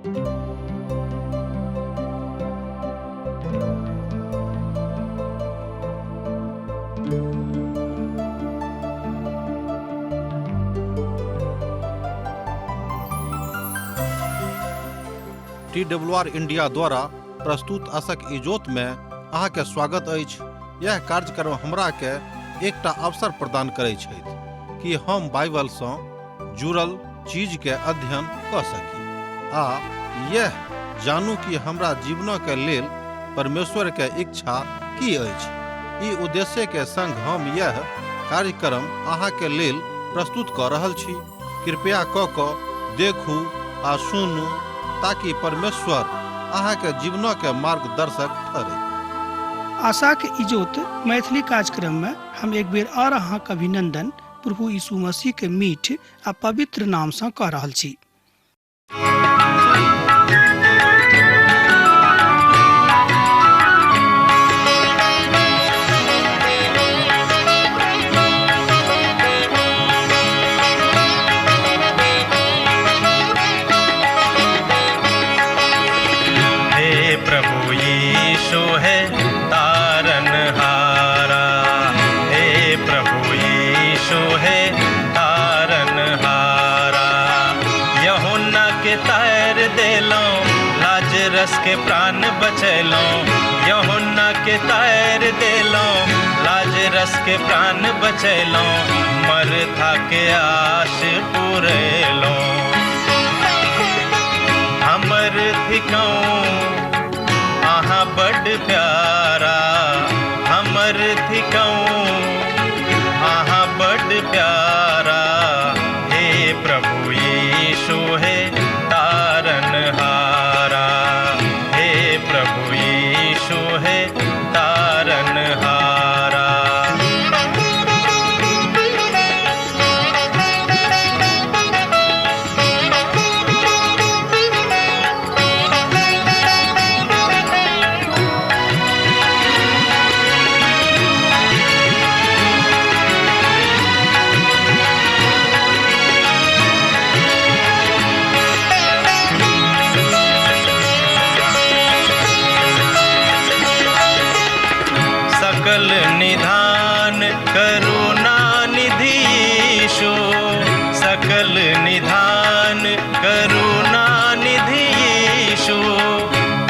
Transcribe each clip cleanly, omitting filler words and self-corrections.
T W R India द्वारा प्रस्तुत असक इजोत में अहाँके स्वागत अछि। यह कार्यक्रम हमरा के एकटा अवसर प्रदान करै छथि कि हम बाइबल सँ जुड़ल चीज के अध्ययन कऽ सकी आ यह जानू कि हमरा जीवनक के लेल परमेश्वर के इच्छा की अछि। ई उद्देश्य के संग हम यह कार्यक्रम अहाँ के लेल प्रस्तुत कऽ रहल छी। कृपया कऽ कऽ देखू आ सुनू ताकि परमेश्वर अहाँ के जीवनक के मार्गदर्शक ठहरै। आशाक इजोत मैथिली कार्यक्रम में हम एक बेर और अहाँक अभिनंदन प्रभु यीशु मसीह के मीठ आ पवित्र नाम सँ कऽ रहल छी। हे प्रभु यीशु है तारन हारा, हे प्रभु यीशु है तारन हारा। यूहन्ना के तार देलौं, लाजरस के प्राण बचैलौं। यूहन्ना के तार देलौं, लाजरस के प्राण बचैलौं। मरथा के आश पुरेलौं। हमर थिकौं अहाँ बड प्यारा, हमर थिकौं अहाँ बड प्यारा। हे प्रभु यीशु हे तारन हारा, हे प्रभु यीशु हे तारन हारा। सकल निधान करुणा निधि यीशु, सकल निधान करुणा निधि यीशु।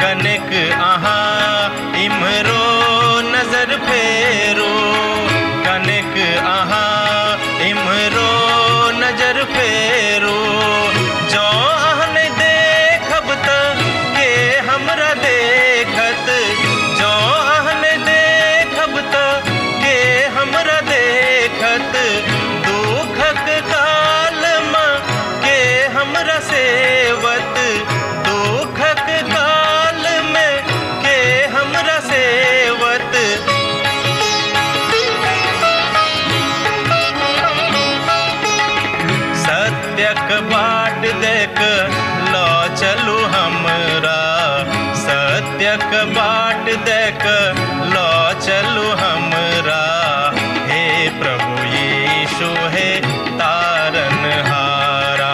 कनेक अहाँ इम्हरो नजर फेरो, कनेक अहाँ इम्हरो नजर फेरो। जँ अहाँ नहि देखब तऽ के हमरा देखत, जँ अहाँ नहि देखब तऽ के हमरा देखत। दुखक कालमे के हमरा सेवत, दुखक कालमे के हमरा सेवत। सत्यक बाट देख लऽ चलू हमरा, सत्यक बाट देख लऽ चलू हमरा। हे प्रभु यीशु हे तारन हारा,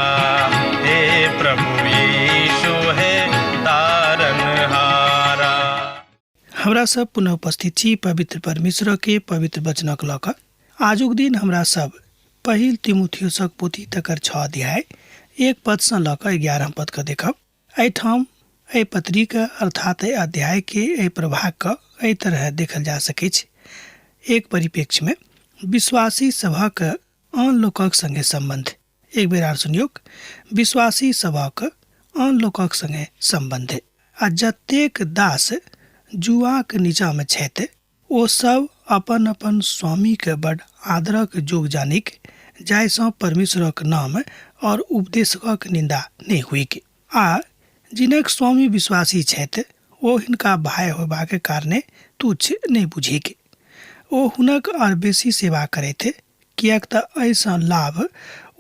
हे प्रभु यीशु हे तारन हारा। हमरा सब पुनः उपस्थित छी पवित्र परमेश्वर के पवित्र वचनक लऽ कऽ। आजुक दिन हमरा सब पहिल तिमुथियुसक पोथी तकर 6 अध्याय 1 पद सँ लऽ कऽ 11 पद के देखब। एहिठाम एहि पत्रीके अर्थात एहि अध्यायके एहि प्रभागके एहि तरह देखल जा सकैछ। एक परिप्रेक्ष्यमे विश्वासी सभक आन लोकक संगे सम्बन्ध। एक बेर आर सुनियौक, विश्वासी सभक आन लोकक संगे सम्बन्ध। आ जतेक दास जुआक नीचाँमे छथि ओ सब अपन अपन स्वामीके बड आदरक जोग जानिक, जाहिसँ परमेश्वरक नाम और उपदेशकक निन्दा नहि होइक। आ जिनक स्वामी विश्वासी छथि ओ हिनका भाय होयबाक कारणे तुच्छ नहि बुझिक। ओ हुनक आर बेसी सेवा करथि, किएक तँ एहिसँ लाभ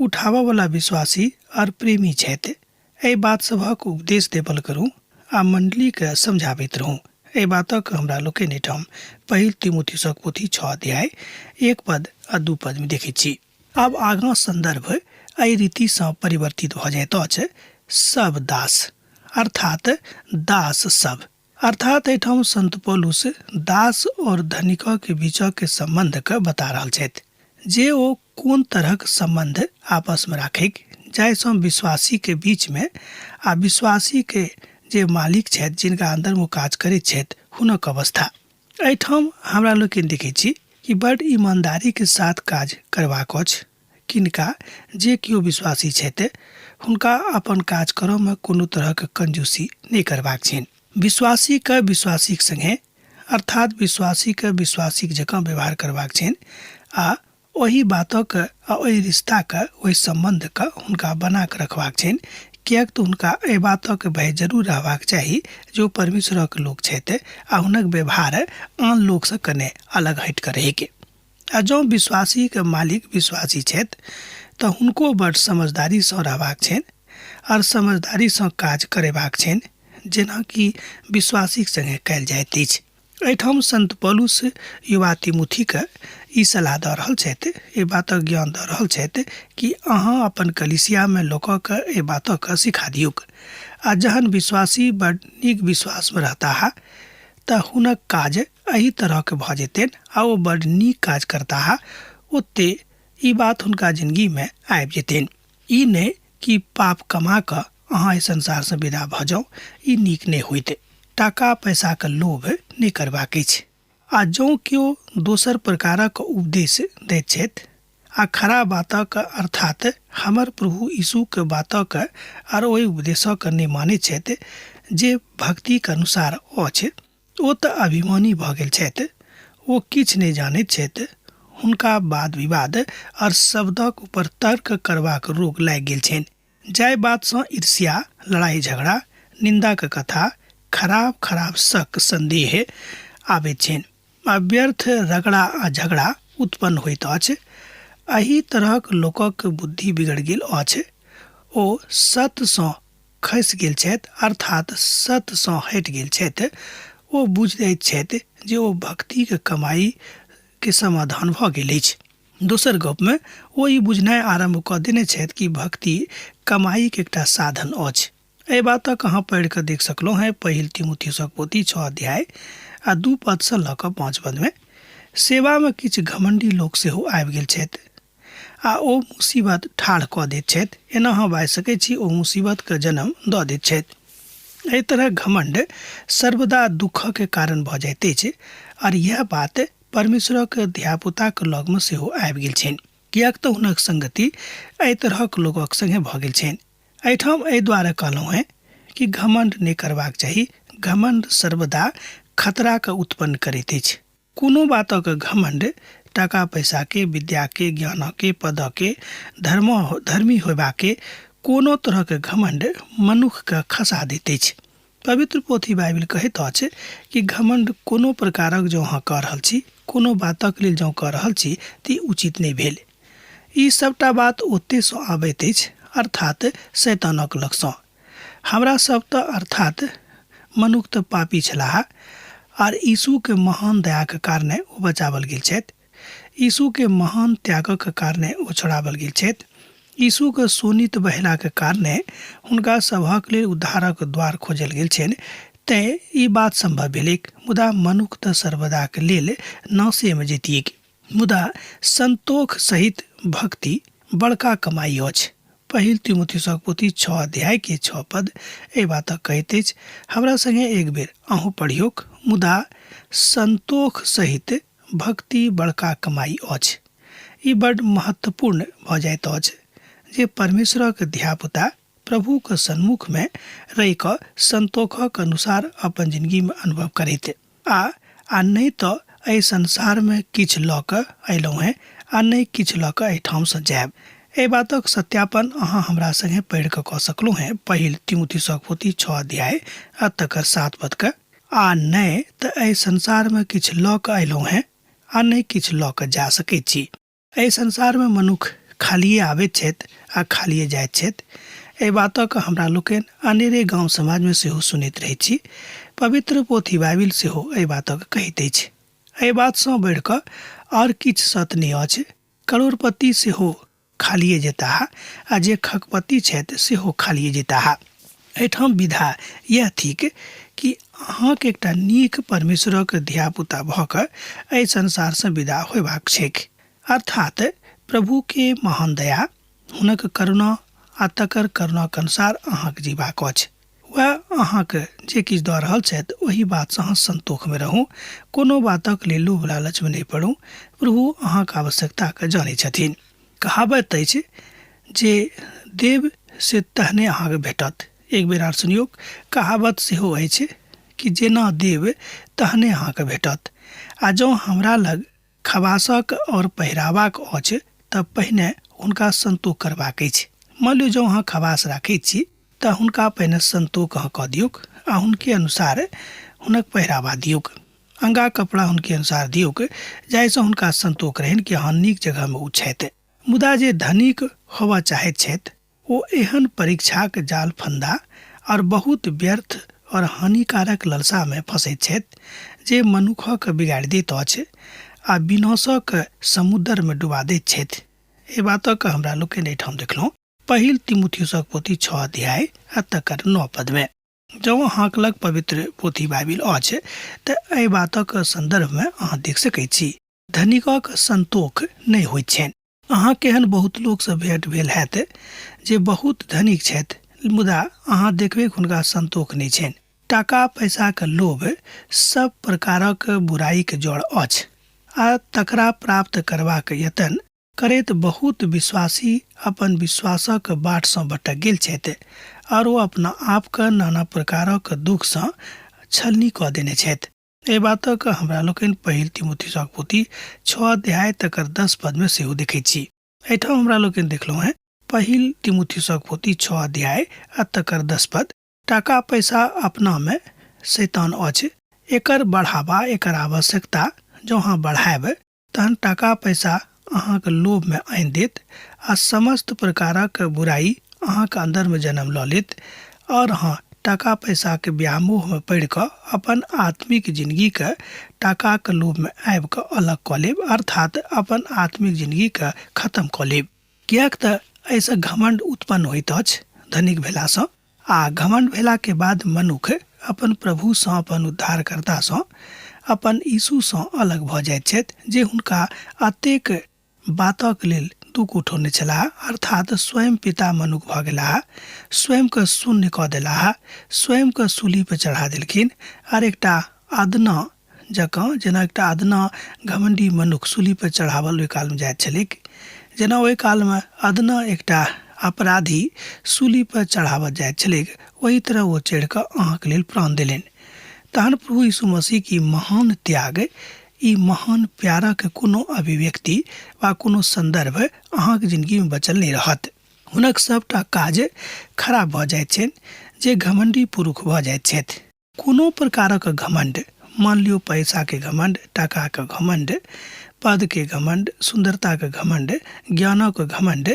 उठाबयवला विश्वासी आर प्रेमी छथि। एहि बात सभक उपदेश देबल करू आ मण्डलीकेँ समझाबैत रहू। एहि बातक हमरा लोकनि एहिठाम पहिल तिमुथियुसक पोथी 6 अध्याय 1 पद आ 2 पदमे देखैत छी। आब आगाँ सन्दर्भ एहि रीतिसँ परिवर्तित भऽ जाइत अछि, सब दास। अर्थात दास सब। अर्थात एहिठाम संत पौलुस दास और धनिकके बीचके सम्बन्धके बता रहल छथि जे ओ कोन तरहक सम्बन्ध आपसमे राखैक, जाहिसँ विश्वासीके बीचमे आ विश्वासीके जे मालिक छथि जिनका अन्दरमे ओ काज करैत छथि हुनक अवस्था। एहिठाम हमरा लोकनि देखै छी कि बड ईमानदारीके साथ काज करबाक अछि। किनका जे केओ विश्वासी छथि हुनका अपन काज करऽमे कोनो तरहक कंजूसी नहि करबाक छनि। विश्वासीके विश्वासीक सङ्गे अर्थात विश्वासीके विश्वासीक जकाँ व्यवहार करबाक छनि आ ओहि बातक आ ओहि रिश्ताके ओहि सम्बन्धके हुनका बना कऽ रखबाक छनि, किएक तऽ हुनका एहि बातक भय जरूर रहबाक चाही जे ओ परमेश्वरक लोक छथि आ हुनक व्यवहार आन लोकसँ कने अलग हटि कऽ रहैके। आ जँ विश्वासीके मालिक विश्वासी छथि तऽ हुनको बड्ड समझदारीसँ रहबाक छनि आर समझदारीसँ काज करेबाक छनि, जेनाकि विश्वासीक सङ्गे कयल जाइत अछि। एहिठाम संत पौलुस युवा तिमुथीके ई सलाह दऽ रहल छथि, एहि बातक ज्ञान दऽ रहल छथि कि अहाँ अपन कलीसियामे लोकके एहि बातके सिखा दियौक। आ जहन विश्वासी बड नीक विश्वासमे रहताह तऽ हुनक काज एहि तरहके भऽ जेतनि आ ओ बड नीक काज करताह, ओते ई बात हुनका जिनगीमे आबि जेतनि। ई नहि कि पाप कमा कऽ अहाँ एहि संसारसँ विदा भऽ जाउ, ई नीक नहि होइत। टाका पैसाक लोभ नहि करबाक अछि। आ जँ केओ दोसर प्रकारक उपदेश दैत छथि आ खरा बातक अर्थात हमर प्रभु यीशुक बातक आर ओहि उपदेशक नहि मानैत छथि जे भक्तिक अनुसार अछि, ओ तऽ अभिमानी भऽ गेल छथि, ओ किछु नहि जानैत छथि, हुनका वाद-विवाद आओर शब्दक ऊपर तर्क करबाक रोग लागि गेल छनि। जाहि बातसँ ईर्ष्या, लड़ाइ-झगड़ा, निन्दाक कथा, खराब-खराब शक, सन्देह आबैत छनि आ व्यर्थ रगड़ा आ झगड़ा उत्पन्न होइत अछि। एहि तरहक लोकक बुद्धि बिगड़ि गेल अछि। ओ सत्य खसि गेल छथि, अर्थात सत्यसँ हटि गेल छथि। ओ बुझैत छथि जे ओ भक्तिक कमाइके समाधान भऽ गेल अछि। दोसर गपमे ओ ई बुझनाइ आरम्भ कऽ देने छथि कि भक्ति कमाइक एकटा साधन अछि। एहि बातक अहाँ पढ़ि कऽ देख सकलहुँ हेँ पहिल तिमुथियुसक पोथी 6 अध्याय आ 2 पदसँ लऽ कऽ 5 पदमे। सेवामे किछु घमण्डी लोक सेहो आबि गेल छथि आ ओ मुसीबत ठाढ़ कऽ दैत छथि। एना अहाँ बाजि सकैत छी ओ मुसीबतके जन्म दऽ दैत छथि। एहि तरहक घमण्ड सर्वदा दुःखक कारण भऽ जाइत अछि आर इएह बात परमेश्वरक धियापुताक लगमे सेहो आबि गेल छनि, किएक तऽ हुनक संगति एहि तरहक लोकक सङ्गे भऽ गेल छनि। एहिठाम एहि दुआरे कहलहुँ हेँ कि घमण्ड नहि करबाक चाही। घमण्ड सर्वदा खतराके उत्पन्न करैत अछि। कोनो बातक घमण्ड टाका पैसाके, विद्याके, ज्ञानके, पदके, धर्म धर्मी होयबाके कोनो तरहक घमण्ड मनुखके खसा दैत अछि। पवित्र पोथी बाइबिल कहैत अछि कि घमण्ड कोनो प्रकारक जँ अहाँ कऽ रहल छी, कोनो बातक लेल जँ कऽ रहल छी तऽ ई उचित नहि भेल। ई सभटा बात ओतहिसँ आबैत अछि, अर्थात शैतानक लगसँ। हमरा सब तऽ अर्थात मनुख तऽ पापी छलाह आर यीशुके महान दयाके कारणे ओ बचावल गेल छथि। यीशुके महान त्यागक कारणे ओ छोड़ावल गेल छथि। यीशुके शोणित बहेलाक कारणे हुनका सभक लेल उद्धारक द्वार खोजल गेल छनि, तेँ ई बात सम्भव भेलैक। मुदा मनुख तऽ सर्वदाक लेल नाशेमे जैतिऐक। मुदा सन्तोख सहित भक्ति बड़का कमाइ अछि। पहिल तिमुथियुसक पोथी 6 अध्याय के 6 पद एहि बातक कहैत अछि। हमरा संगे एक बेर अहूँ पढ़ियौक, मुदा सन्तोख सहित भक्ति बड़का कमाइ अछि। ई बड्ड महत्वपूर्ण भऽ जाइत अछि जे परमेश्वरक धियापुता प्रभुक सन्मुखमे रहि कऽ सन्तोखक अनुसार अपन जिनगीमे अनुभव करैत आ आ नहि तऽ एहि संसारमे किछु लऽ कऽ अयलहुँ हेँ आ नहि किछु लऽ कऽ एहिठामसँ जायब। एहि बातक सत्यापन अहाँ हमरा संगे पढ़ि कऽ कऽ सकलहुँ हेँ पहिल तिमुथियुसक पोथी 6 अध्याय आ तकर 7 पदके। आ नहि तऽ एहि संसारमे किछु लऽ कऽ अयलहुँ हेँ आ नहि किछु लऽ कऽ जा सकैत छी। एहि संसारमे मनुख खालिए आबैत छथि आ खालिए जाइत छथि। एहि बातक हमरा लोकनि अनेरे गाम समाजमे सेहो सुनैत रहैत छी। पवित्र पोथी बाइबिल सेहो एहि बातक कहैत अछि। एहि बातसँ बढ़ि कऽ आओर किछु सत्य नहि अछि। करोड़पति सेहो खालिए जेताह आ जे खगपति छथि सेहो खालिए जेताह। एहिठाम विधा इएह थिक कि अहाँके एकटा नीक परमेश्वरक धियापुता भऽ कऽ एहि संसारसँ विदा होयबाक छैक। अर्थात प्रभुके महान दया, हुनक करुणा आ तकर करुणाक अनुसार अहाँक जीबाक अछि। वएह अहाँके जे किछु दऽ रहल छथि ओहि बातसँ अहाँ सन्तोषमे रहू। कोनो बातक लेल लोभ लालचमे नहि पड़ू। प्रभु अहाँक आवश्यकताके जानै छथिन। कहावत अछि जे देब से तहने अहाँके भेटत। एक बेर आर सुनियौक, कहावत सेहो अछि कि जेना देब तहने अहाँके भेटत। आ जँ हमरा लग खबासक आओर पहिरावाक अछि तऽ पहिने हुनका सन्तोष करबाक अछि। मानि लियौ जँ अहाँ खबास राखैत छी तऽ हुनका पहिने सन्तोष अहाँ कऽ दियौक आ हुनके अनुसार हुनक पहिरावा दियौक। अंगा कपड़ा हुनके अनुसार दियौक जाहिसँ हुनका सन्तोष रहनि कि हँ नीक जगहमे ओ छथि। मुदा जे धनिक होबऽ चाहैत छथि ओ एहन परीक्षाक जाल फंदा आओर बहुत व्यर्थ आओर हानिकारक ललसामे फँसैत छथि जे मनुखक बिगाड़ि दैत अछि आ विनाशक समुद्रमे डुबा दैत छथि। एहि बातक हमरा लोकनि एहिठाम देखलहुँ पहिल तिमुथियुसक पोथी 6 अध्याय आ तकर 9 पदमे। जँ अहाँक लग पवित्र पोथी बाइबिल अछि तऽ एहि बातक सन्दर्भमे अहाँ देख सकैत छी। धनिकक सन्तोख नहि होइत छनि। अहाँ केहन बहुत लोकसँ भेँट भेल हैत जे बहुत धनिक छथि मुदा अहाँ देखबै हुनका सन्तोख नहि छनि। टाका पैसाक लोभ सब प्रकारक बुराइक जड़ अछि आ तकरा प्राप्त करबाक यत्न करैत बहुत विश्वासी अपन विश्वासक बाटसँ भटक गेल छथि आओर ओ अपना आपके नाना प्रकारक दुःखसँ छलनी कऽ देने छथि। एहि बातक हमरा लोकनि पहिल तिमोथीसक पोथी 6 अध्याय तकर 10 पदमे सेहो देखैत छी। एहिठाम हमरा लोकनि देखलहुँ हेँ पहिल तिमोथीसक पोथी 6 अध्याय आ तकर 10 पद। टाका पैसा अपनामे शैतान अछि, एकर बढ़ावा एकर आवश्यकता जँ अहाँ बढ़ायब तहन टाका पैसा अहाँके लोभमे आनि देत आ समस्त प्रकारक बुराइ अहाँके अन्दरमे जन्म लऽ लेत आओर अहाँ टाका पैसाके व्यामोहमे पड़ि कऽ अपन आत्मिक जिनगीके टाकाके लोभमे आबि कऽ अलग कऽ लेब, अर्थात अपन आत्मिक जिनगीके खत्म कऽ लेब। किएक तऽ एहिसँ घमण्ड उत्पन्न होइत अछि धनिक भेलासँ आ घमण्ड भेलाके बाद मनुख अपन प्रभुसँ, अपन उद्धारकर्तासँ, अपन यीशुसँ अलग भऽ जाइत छथि जे हुनका अतेक बातक लेल दुःख उठौने छलाह, अर्थात स्वयं पिता मनुख भऽ गेलाह, स्वयंके शून्य कऽ देलाह, स्वयंके सूली पर चढ़ा देलखिन आर एकटा अदना जकाँ, जेना एकटा अदना घमण्डी मनुख सूली पर चढ़ावल ओहि कालमे जाइत छलैक, जेना ओहि कालमे अदना एकटा अपराधी सूली पर चढ़ावल जाइत छलैक, ओही तरह ओ चढ़ि कऽ अहाँके लेल प्राण देलनि। तहन प्रभु यीशु मसीह ई महान त्याग, ई महान प्यारक कोनो अभिव्यक्ति वा कोनो सन्दर्भ अहाँके जिनगीमे बचल नहि रहत। हुनक सबटा काज खराब भऽ जाइत छनि जे घमण्डी पुरुष भऽ जाइत छथि। कोनो प्रकारक घमण्ड, मान लियौ पैसाके घमण्ड, टाकाके घमण्ड, पदके घमण्ड, सुन्दरताके घमण्ड, ज्ञानक घमण्ड,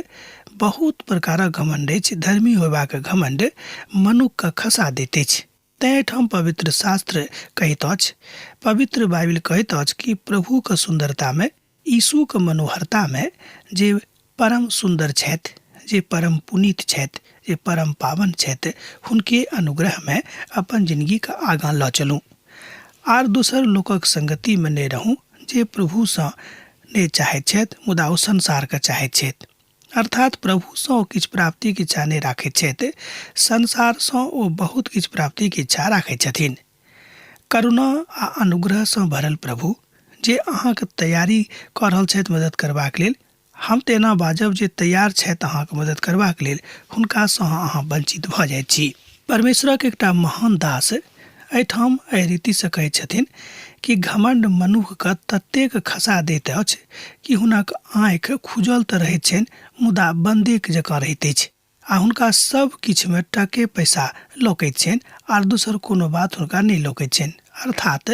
बहुत प्रकारक घमण्ड अछि, धर्मी होयबाक घमण्ड मनुखके खसा दैत अछि। तैँ एहिठाम पवित्र शास्त्र कहैत अछि, पवित्र बाइबिल कहैत अछि कि प्रभुके सुन्दरतामे, यीशुके मनोहरतामे जे परम सुन्दर छथि, जे परम पुनीत छथि, जे परम पावन छथि, हुनके अनुग्रहमे अपन जिनगीके आगाँ लऽ चलू। आर दोसर लोकक संगतिमे नहि रहू जे प्रभुसँ नहि चाहैत छथि मुदा ओ संसारके चाहैत छथि। अर्थात प्रभुसँ ओ किछु प्राप्तिक इच्छा नहि राखैत छथि, संसारसँ ओ बहुत किछु प्राप्तिक इच्छा राखैत छथिन। करुणा आ अनुग्रहसँ भरल प्रभु जे अहाँके तैयारी कऽ रहल छथि मदद करबाक लेल, हम तऽ एना बाजब जे तैयार छथि अहाँके मदद करबाक लेल, हुनकासँ अहाँ वञ्चित भऽ जाइत छी। परमेश्वरक एकटा महान दास एहिठाम एहि रीतिसँ कहैत छथिन कि घमण्ड मनुखके ततेक खसा दैत अछि कि हुनक आँखि खुजल तऽ रहैत छनि मुदा बन्देक जकाँ रहैत अछि आ हुनका सब किछुमे टके पैसा लौकैत छनि आर दोसर कोनो बात हुनका नहि लौकैत छनि, अर्थात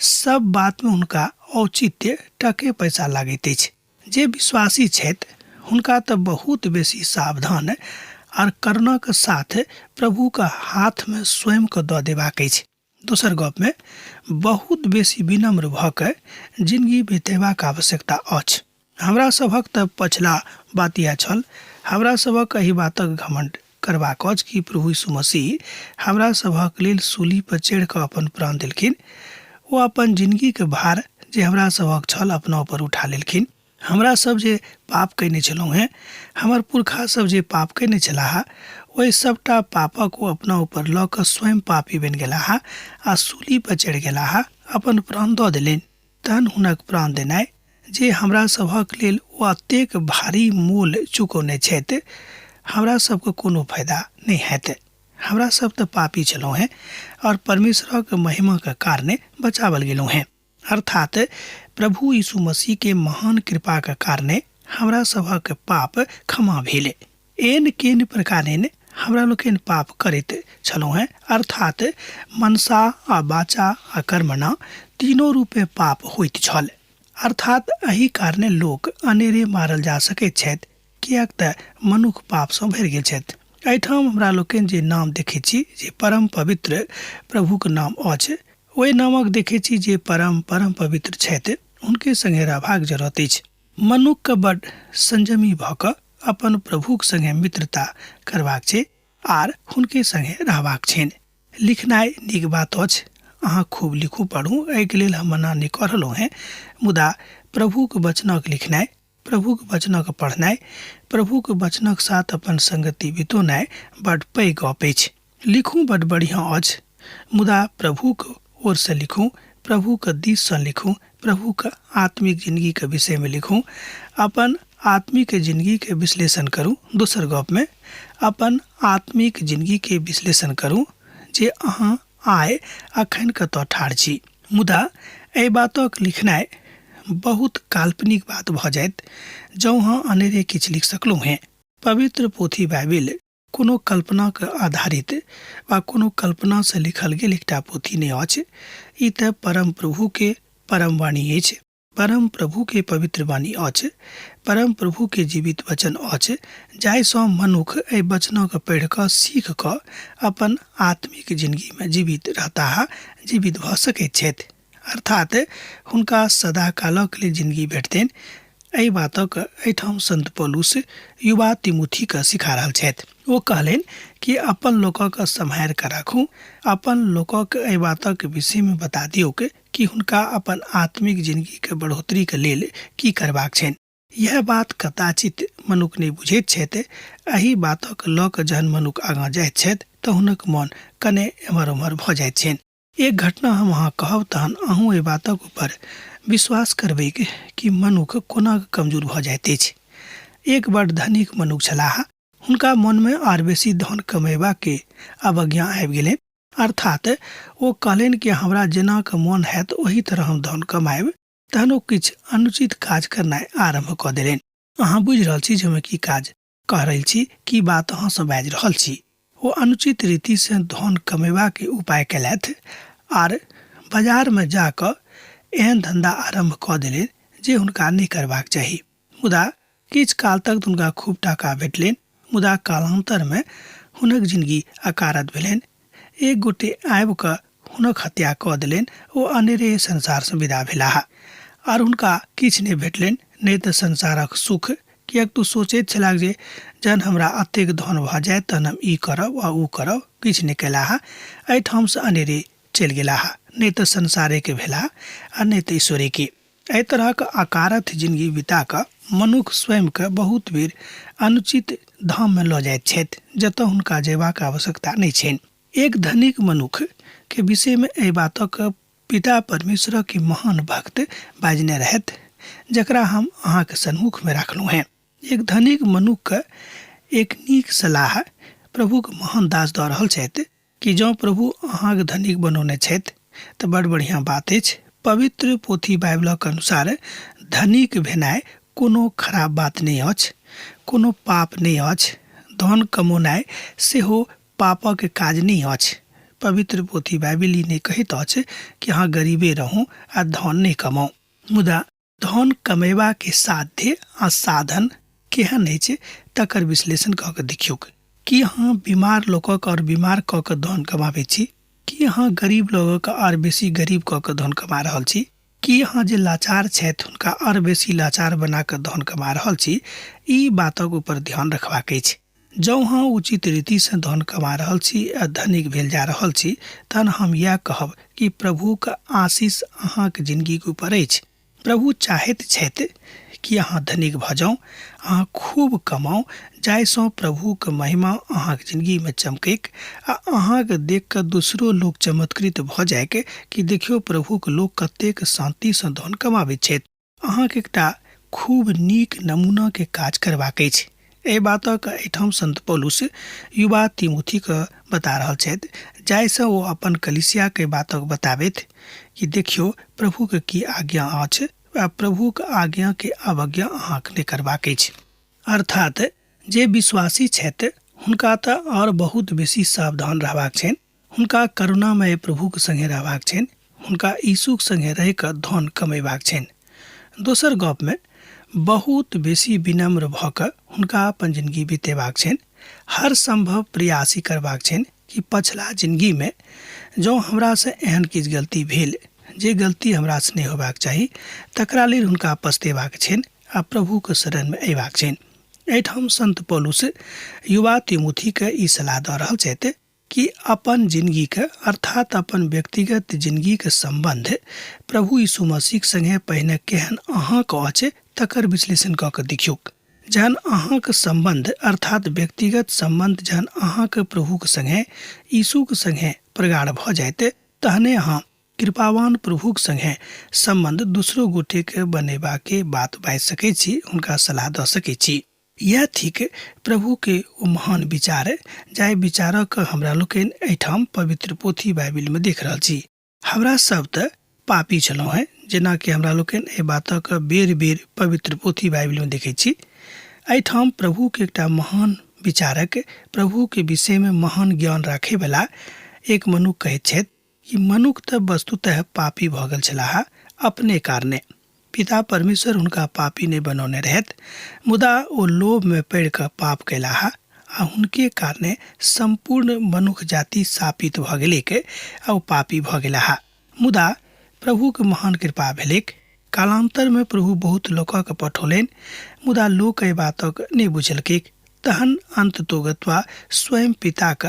सब बातमे हुनका औचित्य टके पैसा लागैत अछि। जे विश्वासी छथि हुनका तऽ बहुत बेसी सावधान आर करुणाक साथ प्रभुके हाथमे स्वयंके दऽ देबाक अछि। दोसर गपमे बहुत बेसी विनम्र भऽ कऽ जिनगी बितेबाक आवश्यकता अछि। हमरा सभक तऽ पछिला बात इएह छल, हमरा सभक एहि बातक घमण्ड करबाक अछि कि प्रभु यीशु मसीह हमरा सभक लेल सूली पर चढ़ि कऽ अपन प्राण देलखिन। ओ अपन जिनगीके भार जे हमरा सभक छल अपना ऊपर उठा लेलखिन। हमरा सब जे पाप कयने छलहुँ हेँ, हमर पुरखा सब जे पाप कयने छलाह, ओहि सभटा पापक ओ अपना ऊपर लऽ कऽ स्वयं पापी बनि गेलाह आ सूली पर चढ़ि गेलाह, अपन प्राण दऽ देलनि। तहन हुनक प्राण देनाइ जे हमरा सभक लेल ओ एतेक भारी मोल चुकौने छथि, हमरा सबके कोनो फायदा नहि हैत। हमरा सब तऽ पापी छलहुँ हेँ और परमेश्वरक महिमाक कारणे बचावल गेलहुँ हेँ। अर्थात प्रभु यीशु मसीह के महान कृपाक कारणे हमरा सभक पाप क्षमा भेल। एन केन प्रकारेण हमरा लोकनि पाप करैत छलहुँ हेँ, अर्थात मनसा आ वाचा आ कर्मणा तीनो रूपे पाप होइत छल। अर्थात एहि कारणे लोक अनेरे मारल जा सकैत छथि, किएक तऽ मनुख पापसँ भरि गेल छथि। एहिठाम हमरा लोकनि जे नाम देखैत छी जे परम पवित्र प्रभुक नाम अछि, ओहि नामक देखैत छी जे परम परम पवित्र छथि, हुनके संगे रहबाक जरूरत अछि। मनुखके बड संयमी भऽ कऽ अपन प्रभुक संगे मित्रता करबाक छै आर हुनके संगे रहबाक छनि। लिखनाइ नीक बात अछि, अहाँ खूब लिखू पढ़ू, एहिके लेल हम मना नहि कऽ रहलहुँ हेँ, मुदा प्रभुक वचनक लिखनाइ, प्रभुक वचनक पढ़नाइ, प्रभुक वचनक साथ अपन संगति बितौनाइ बड पैघ गप अछि। लिखू बड बढ़िआँ अछि, मुदा प्रभुक ओरसँ लिखू, प्रभुक दिससँ लिखू, प्रभुक आत्मिक जिनगीके विषयमे लिखू, अपन आत्मिक जिनगीके विश्लेषण करू। दोसर गपमे अपन आत्मिक जिनगीके विश्लेषण करू जे अहाँ आइ अखन कतऽ ठाढ़ छी। मुदा एहि बातक लिखनाइ बहुत काल्पनिक बात भऽ जायत जँ अहाँ अनेरे किछु लिख सकलहुँ हेँ। पवित्र पोथी बाइबिल कोनो कल्पनाक आधारित वा कोनो कल्पनासँ लिखल गेल एकटा पोथी नहि अछि। ई तऽ परम प्रभुके परम वाणी अछि, परम प्रभुके पवित्र वाणी अछि, परम प्रभुके जीवित वचन अछि, जाहिसँ मनुख एहि वचनके पढ़ि कऽ सीख कऽ अपन आत्मिक जिनगीमे जीवित रहताह, जीवित भऽ सकैत छथि। अर्थात हुनका सदाकालक लेल जिनगी भेटतनि। एहि बातक एहिठाम संत पौलुस युवा तिमुथीके सिखा रहल छथि। ओ कहलनि कि अपन लोकक सम्हारि कऽ राखू, अपन लोकक एहि बातक विषयमे बता दियौक कि हुनका अपन आत्मिक जिनगीके बढ़ोतरीके लेल की करबाक छनि। इएह बात कदाचित मनुख नहि बुझैत छथि। एहि बातक लऽ कऽ जहन मनुख आगाँ जाइत छथि तऽ हुनक मन कने एम्हर ओम्हर भऽ जाइत छनि। एक घटना हम अहाँ कहब तहन अहूँ एहि बातक ऊपर विश्वास करबैक कि मनुख कोना कमजोर भऽ जाइत अछि। एक बड़ धनिक मनुख छलाह। हुनका मनमे आर बेसी धन कमेबाके अवज्ञा आबि गेलनि। अर्थात ओ कहलनि कि हमरा जेना कऽ मन हैत ओही तरह हम धन कमायब। तहन ओ किछु अनुचित काज करनाइ आरम्भ कऽ देलनि। अहाँ बुझि रहल छी जे हम की काज कह रहल छी, की बात अहाँसँ बाजि रहल छी। ओ अनुचित रीतिसँ धन कमेबाके उपाय केलथि आर बाजारमे जा कऽ एहन धन्धा आरम्भ कऽ देलनि जे हुनका नहि करबाक चाही। मुदा किछु काल तक हुनका खूब टाका भेटलनि, मुदा कालान्तरमे हुनक जिनगी अकारथ भेलनि। एक गोटे आबि कऽ हुनक हत्या कऽ देलनि। ओ अनेरे संसारसँ विदा भेलाह आर हुनका किछु नहि भेटलनि, नहि तऽ संसारक सुख, किएक तऽ ओ सोचैत छलाह जे जहन हमरा एतेक धन भऽ जायत तहन हम ई करब आ ओ करब। किछु नहि कयलाह, एहिठामसँ अनेरे चलि गेलाह। नहि तऽ संसारेके भेलाह आ नहि तऽ ईश्वरेके। एहि तरहक अकारथ जिनगी बिता कऽ मनुख स्वयंकेँ बहुत बेर अनुचित धाममे लऽ जाइत छथि जतऽ हुनका जयबाक आवश्यकता नहि छनि। एक धनिक मनुखके विषयमे एहि बातक पिता परमेश्वरक महान भक्त बाजने रहथि जकरा हम अहाँके सन्मुखमे राखलहुँ हेँ। एक धनिक मनुखके एक नीक सलाह प्रभुक महान दास दऽ रहल छथि कि जँ प्रभु अहाँके धनिक बनौने छथि तऽ बड़ बढ़िआँ बात अछि। पवित्र पोथी बाइबलक अनुसार धनिक भेनाइ कोनो खराब बात नहि अछि, कोनो पाप नहि अछि। धन कमौनाइ सेहो पापक काज नहि अछि। पवित्र पोथी बाइबिल ई नहि कहैत अछि कि अहाँ गरीबे रहू आ धन नहि कमाउ। मुदा धन कमेबाके साध्य आ साधन केहन अछि तकर विश्लेषण कऽ कऽ देखियौक। की अहाँ बीमार लोकक आओर बीमार कऽ कऽ धन कमाबै छी? की अहाँ गरीब लोकक आओर बेसी गरीब कऽ कऽ धन कमा रहल छी? की अहाँ जे लाचार छथि हुनका आओर बेसी लाचार बना कऽ धन कमा रहल छी? ई बातक ऊपर ध्यान रखबाक अछि। जँ अहाँ उचित रीतिसँ धन कमा रहल छी आ धनिक भेल जा रहल छी, तहन हम इएह कहब कि प्रभुक आशीष अहाँक जिनगीक ऊपर अछि। प्रभु चाहैत छथि कि अहाँ धनिक भऽ जाउ, अहाँ खूब कमाउ, जाहिसँ प्रभुक महिमा अहाँक जिनगीमे चमकैक आ अहाँक देख कऽ दोसरो लोक चमत्कृत भऽ जाइक कि देखियौ प्रभुक लोक कतेक शान्तिसँ धन कमाबैत छथि। अहाँके एकटा खूब नीक नमूनाके काज करबाक अछि। एहि बातक एहिठाम संत पौलुस युवा तिमोथीके बता रहल छथि, जाहिसँ ओ अपन कलीसियाके बातक बताबथि कि देखियौ प्रभुके की आज्ञा अछि आ प्रभुक आज्ञाके अवज्ञा अहाँके नहि करबाक अछि। अर्थात जे विश्वासी छथि हुनका तऽ आओर बहुत बेसी सावधान रहबाक छनि, हुनका करुणामय प्रभुक संगे रहबाक छनि, हुनका यीशुक संगे रहि कऽ धन कमेबाक छनि। दोसर गपमे बहुत बेसी विनम्र भऽ कऽ हुनका अपन जिनगी बितेबाक छनि, हर सम्भव प्रयास ई करबाक छनि कि पछिला जिनगीमे जँ हमरासँ एहन किछु गलती भेल जे गलती हमरासँ नहि होयबाक चाही, तकरा लेल हुनका पछतेबाक छनि आ प्रभुक शरणमे अयबाक छनि। एहिठाम संत पौलुस युवा तिमोथीके ई सलाह दऽ रहल छथि कि अपन जिनगीके अर्थात अपन व्यक्तिगत जिनगीके सम्बन्ध प्रभु यीशु मसीहक संगे पहिने केहन अहाँके अछि तकर विश्लेषण कऽ कऽ देखियौक। जहन अहाँके सम्बन्ध अर्थात व्यक्तिगत सम्बन्ध जहन अहाँके प्रभुके संगे यीशुके संगे प्रगाढ़ भऽ जायत तहने अहाँ कृपावान प्रभुक संगे सम्बन्ध दोसरो गोटेके बनेबाके बात बाजि सकै छी, हुनका सलाह दऽ सकै छी। इएह थिक प्रभुके ओ महान विचार, जाहि विचारक हमरा लोकनि एहिठाम पवित्र पोथी बाइबिलमे देख रहल छी। हमरा सब तऽ पापी छलहुँ हेँ, जेनाकि हमरा लोकनि एहि बातक बेर-बेर पवित्र पोथी बाइबिलमे देखैत छी। एहिठाम प्रभुके एकटा महान विचारक, प्रभुके विषयमे महान ज्ञान राखयवला एक मनुख कहैत छथि कि मनुख तऽ वस्तुतः पापी भऽ गेल छलाह अपने कारणे। पिता परमेश्वर हुनका पापी नहि बनौने रहथि, मुदा ओ लोभमे पड़ि कऽ पाप कयलाह आ हुनके कारणे सम्पूर्ण मनुख जाति शापित भऽ गेलैक आ ओ पापी भऽ गेलाह। मुदा प्रभुक महान कृपा भेलैक। कालान्तरमे प्रभु बहुत लोकक पठौलनि, मुदा लोक एहि बातक नहि बुझलकैक। तहन अन्ततोगत्वा स्वयं पिताक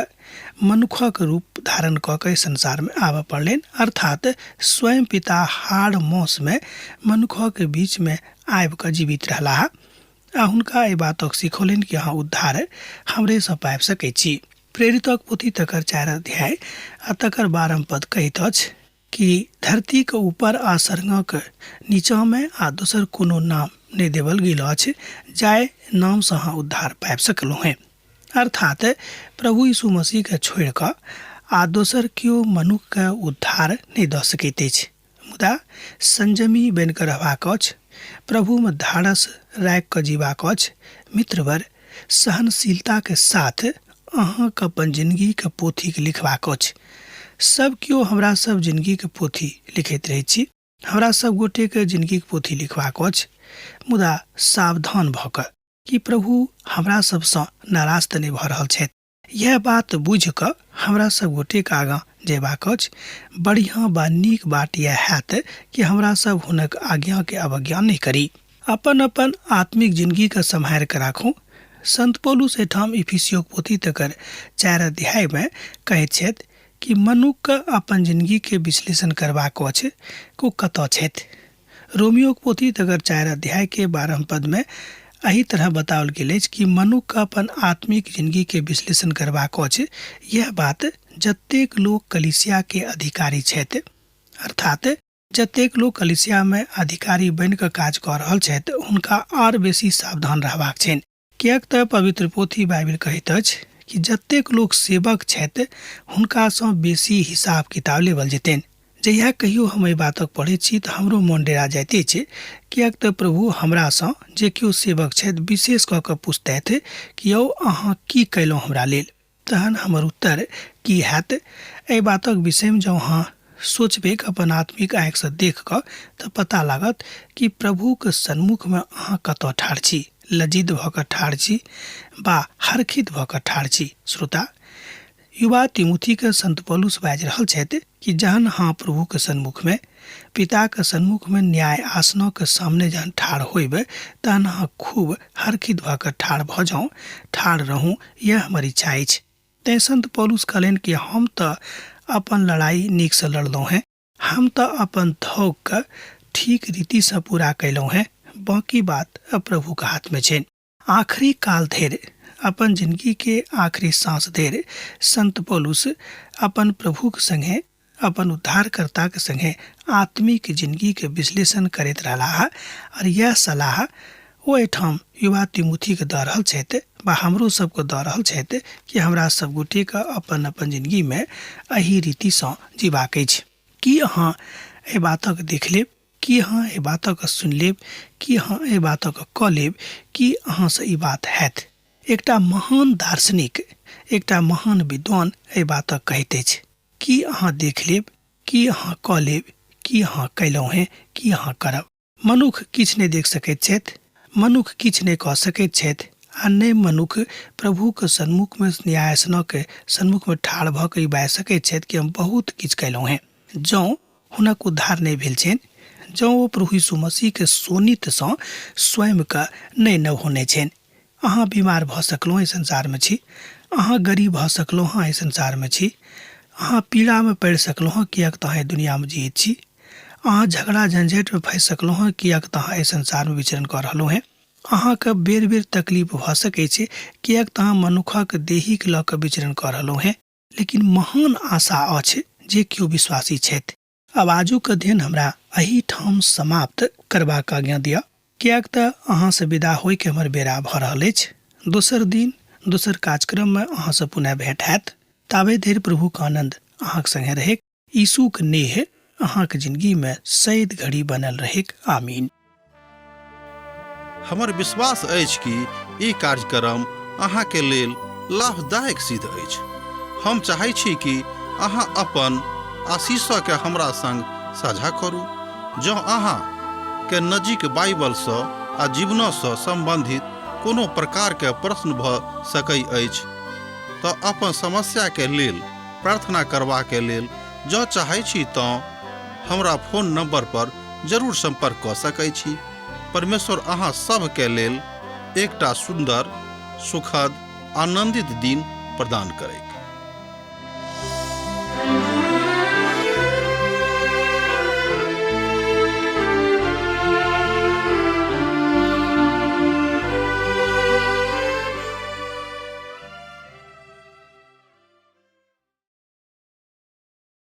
मनुखक रूप धारण कऽ कऽ संसारमे आबऽ पड़लनि, अर्थात स्वयं पिता हाड़ मौसमे मनुखक बीचमे आबि कऽ जीवित रहलाह आ हुनका एहि बातक सिखौलनि कि अहाँ उद्धार हमरेसँ पाबि सकै छी। प्रेरितक पोथी तकर 4 अध्याय आ तकर 12 पद कहैत अछि कि धरतीक ऊपर आ स्वर्गक नीचाँमे आ दोसर कोनो नाम नहि देवल गेल अछि जाहि नामसँ अहाँ उद्धार पाबि सकलहुँ हेँ। अर्थात प्रभु यीशु मसीहके छोड़ि कऽ आ दोसर केओ मनुखके उद्धार नहि दऽ सकैत अछि। मुदा संयमी बनि कऽ रहबाक अछि, प्रभुमे धारस राखि कऽ जीबाक अछि। मित्रवर, सहनशीलताके साथ अहाँके अपन जिनगीके पोथीके लिखबाक अछि। सब केओ हमरा सब जिनगीके पोथी लिखैत रहै छी। हमरा सब गोटेके जिनगीके पोथी लिखबाक अछि, मुदा सावधान भऽ कऽ कि प्रभु हमरा सबसँ नाराज तऽ नहि भऽ रहल छथि। इएह बात बुझि कऽ हमरा सब गोटेके आगाँ जयबाक अछि। बढ़िआँ वा नीक बाट इएह हैत कि हमरा सब हुनक आज्ञाके अवज्ञा नहि करी। अपन अपन आत्मिक जिनगीके सम्हारि कऽ राखू। संत पौलुस एहिठाम इफिसियोक पोथी तकर 4 अध्यायमे कहैत छथि कि मनुखके अपन जिनगीके विश्लेषण करबाक अछि कि ओ कतऽ छथि। रोमियोक पोथी तकर 4 अध्यायके 12 पदमे एहि तरह बताओल गेल अछि कि मनुखके अपन आत्मिक जिनगीके विश्लेषण करबाक अछि। यह बात जतेक लोक कलीसियाके अधिकारी छथि, अर्थात जतेक लोक कलीसियामे अधिकारी बनि कऽ काज कऽ रहल छथि, हुनका आर बेसी सावधान रहबाक छनि। किएक तऽ पवित्र पोथी बाइबिल कहैत अछि कि जतेक लोक सेवक छथि हुनकासँ बेसी हिसाब किताब लेबल जेतनि। जहिया कहियो हम एहि बातक पढ़ैत छी तऽ हमरो मोन डेरा जाइत अछि, किएक तऽ प्रभु हमरासँ जे केओ सेवक छथि विशेष कऽ कऽ पुछतथि कि यौ अहाँ की कयलहुँ हमरा लेल? तहन हमर उत्तर की हैत? एहि बातक विषयमे जँ अहाँ सोचबैक अपन आत्मिक आँखिसँ देख कऽ तऽ पता लागत कि प्रभुक सन्मुखमे अहाँ कतऽ ठाढ़ छी, लज्जित भऽ कऽ ठाढ़ छी वा हरखित भऽ कऽ ठाढ़ छी। श्रोता, युवा तिमुथीके संत पौलुस बाजि रहल छथि कि जहन अहाँ प्रभुके सन्मुखमे, पिताके सन्मुखमे न्याय आसनके सामने जहन ठाढ़ होइबै तहन अहाँ खूब हरखित भऽ कऽ ठाढ़ भऽ जाउ, ठाढ़ रहू, इएह हमर इच्छा अछि। तैँ संत पौलुस कहलनि कि हम तऽ अपन लड़ाइ नीकसँ लड़लहुँ हेँ, हम तऽ अपन धौगके ठीक रीतिसँ पूरा कयलहुँ हेँ, बाँकी बात प्रभुके हाथमे छनि। आखिरी काल धरि, अपन जिनगीके आखिरी साँस धरि संत पौलुस अपन प्रभुक संगे, अपन उद्धारकर्ताक संगे आत्मिक जिनगीके विश्लेषण करैत रहलाह आओर इएह सलाह ओ एहिठाम युवा तिमुथीके दऽ रहल छथि वा हमरो सबके दऽ रहल छथि कि हमरा सब गोटेके अपन अपन जिनगीमे एहि रीतिसँ जीबाक अछि। की अहाँ एहि बातक देख लेब? की अहाँ एहि बातक सुनि लेब? की अहाँ एहि बातक कऽ लेब? की अहाँसँ ई बात हैत? एकटा महान दार्शनिक, एकटा महान विद्वान एहि बातक कहैत अछि। की अहाँ देख लेब? की अहाँ कऽ लेब? की अहाँ कयलहुँ हेँ? की अहाँ करब? मनुख किछु नहि देख सकैत छथि, मनुख किछु नहि कऽ सकैत छथि आ ने मनुख प्रभुक सन्मुखमे न्यायासनक सन्मुखमे ठाढ़ भऽ कऽ ई बाजि सकैत छथि कि हम बहुत किछु कयलहुँ हेँ। जँ हुनक उद्धार नहि भेल छनि, जँ ओ प्रभु यीशु मसीहके शोणितसँ स्वयंके नहि नवहोने छनि। अहाँ बीमार भऽ सकलहुँ एहि संसारमे छी, अहाँ गरीब भऽ सकलहुँ हँ एहि संसारमे छी, अहाँ पीड़ामे पड़ि सकलहुँ हँ किएक तऽ अहाँ एहि दुनिआँमे जियैत छी, अहाँ झगड़ा झंझटिमे फँसि सकलहुँ हँ किएक तऽ अहाँ एहि संसारमे विचरण कऽ रहलहुँ हेँ। अहाँके बेर बेर तकलीफ भऽ सकै छै किएक तऽ अहाँ मनुखक देहीके लऽ कऽ विचरण कऽ रहलहुँ हेँ। लेकिन महान आशा अछि जे केओ विश्वासी छथि। आब आजुक अध्ययन हमरा एहिठाम समाप्त करबाक आज्ञा दिअ, किएक तऽ अहाँसँ विदा होइके हमर बेरा भऽ रहल अछि। दोसर दिन दोसर कार्यक्रममे अहाँसँ पुनः भेंट हैत। ताबे धरि प्रभुक आनन्द अहाँक संगे रहैक, यीशुक नेह अहाँक जिनगीमे सैद घड़ी बनल रहैक। आमीन। हमर विश्वास अछि कि ई कार्यक्रम अहाँके लेल लाभदायक सिद्ध अछि। हम चाहै छी कि अहाँ अपन आशीषके हमरा संग साझा करू। जँ अहाँ के नजीक बाइबलसँ आ जीवनसँ सम्बन्धित कोनो प्रकारके प्रश्न भऽ सकै अछि तऽ अपन समस्याके लेल प्रार्थना करबाके लेल जँ चाहै छी तँ हमरा फोन नंबर पर जरूर संपर्क कऽ सकै छी। परमेश्वर अहाँ सभके लेल एकटा सुन्दर, सुखद, आनंदित दिन प्रदान करैक।